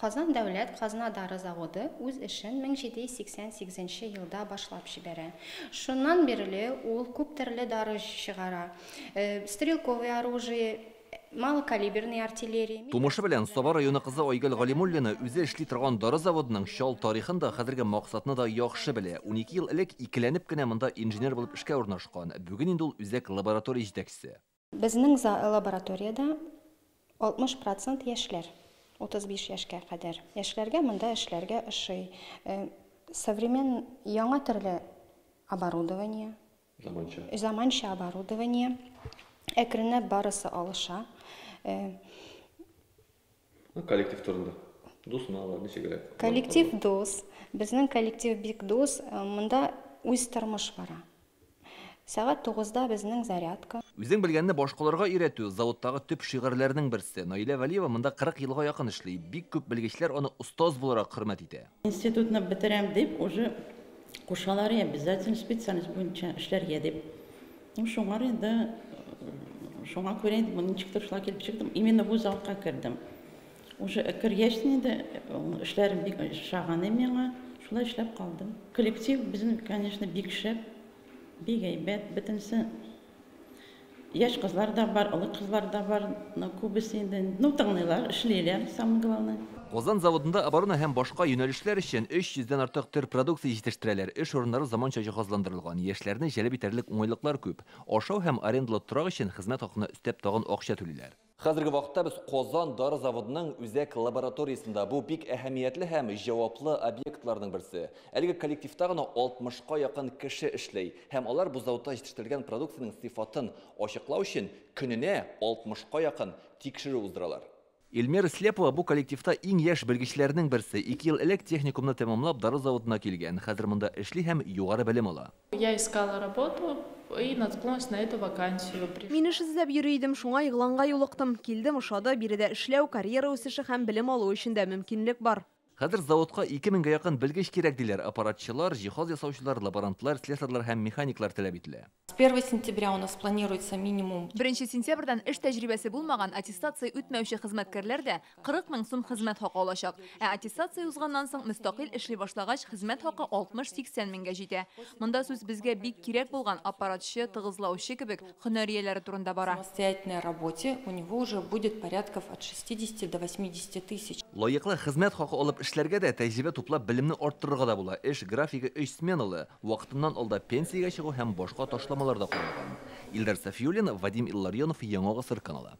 Казан дәүләт казна дары заводы үз эшен 1788 елда башлап җибәрә. Шуннан бирле ул күп төрле дары чыгара. Стрелковое оружие, малокалиберный артиллерия. Тумышы белән Саба районы кызы Айгөл Галимуллина үзе эшли торган дары заводының чал тарихын да, хәзерге максатны да яхшы белә. 12 ел элек икеләнеп кенә монда инженер булып эшкә урнашкан. Бүген инде ул үзәк лаборатория җитәкчесе. Безнең лабораториядә 60% яшьләр. 35 яшькә кадәр. Яшьләргә монда эшләргә ошый. Современ яңа төрле оборудование. Заманча. Заманча оборудование. Әкренләп барысы алыша. Коллектив турында. Дусмы алар, ничегрәк? Коллектив дус. Безнең коллектив бик дус. Монда үз тормыш бара. Сәгать 9-да безнең зарядка. Үзең белгәнне башкаларга өйрәтү заводтагы төп шигарьләрнең берсе. Наилә Вәлиева монда 40 елга якын эшли. Бик күп белгечләр аны остаз буларак хөрмәт итә. Институтны бетерәм дип, уже кушалар, обязательно специальность буенча эшләргә дип. Ну, шуңар инде, шуңа күрә инде моны ничектер шулай килеп чыктым. Именно бу заводка кердем. Уже кергәч инде эшләрем бик ошаган миңа, шулай эшләп калдым. Коллектив безнең, конечно, бик шәп. Бик әйбәт, бөтенесе яшь кызлар да бар, олы кызлар да бар, но күбесе инде, ну, тыңлыйлар, эшлиләр, самое главное. Казан заводында оборона һәм башка юнәлешләр өчен 300дән артык төр продукция җитештерәләр. Эш урыннары заманча җиһазландырылган. Яшьләрне җәлеп итәрлек уңайлыклар күп. Ашау һәм арендалы торак өчен хезмәт хакына өстәп тагын акча түлиләр. Хәзерге вакытта без Казан дары заводының үзәк лабораториясендә. Бу бик әһәмиятле һәм җаваплы объектларның берсе. Әлеге коллективта гына 60-ка якын кеше эшли һәм алар бу заводта җитештерелгән продукциянең сыйфатын ачыклау өчен көненә 60-ка якын тикшерү уздыралар. Эльмира Слепова бу коллективта иң яшь белгечләрнең берсе. 2 ел элек техникумны тәмамлап дары заводына килгән. Хәзер монда эшли һәм югары белем ала. Я искала работу и наткнулась на эту вакансию. Мин эш эзләп йөри идем, шуңа игъланга юлыктым. Килдем, ошады, биредә эшләү, карьера үсеше һәм белем алу өчен дә мөмкинлек бар. Хәзер заводка 2000гә якын белгеч кирәк диләр. Аппаратчылар, җиһаз ясаучылар, лаборантлар, слесарьлар һәм механиклар таләп ителә. С 1 сентября у нас планируется минимум. 1 сентябрьдән эш тәҗрибәсе булмаган аттестация үтмәүче хезмәткәрләр дә 40 мең сум хезмәт хакы алачак. Ә аттестация узганнан соң мөстәкыйль эшли башлагач хезмәт хакы 60-80 меңгә җитә. Монда сүз безгә бик кирәк булган аппаратчы, тыгызлаучы кебек һөнәр ияләре турында бара. В самостоятельной работе у него уже будет порядков от 60 до 80 тысяч. Лаеклы хезмәт хакы алып эшләргә дә, тәҗрибә туплап белемне арттырырга да була. Эш графигы 3 сменалы, вакытыннан алда пенсиягә чыгу һәм башка ташламалар да каралган. Илдар Сафиуллин, Вадим Илларионов, Яңа Гасыр каналы.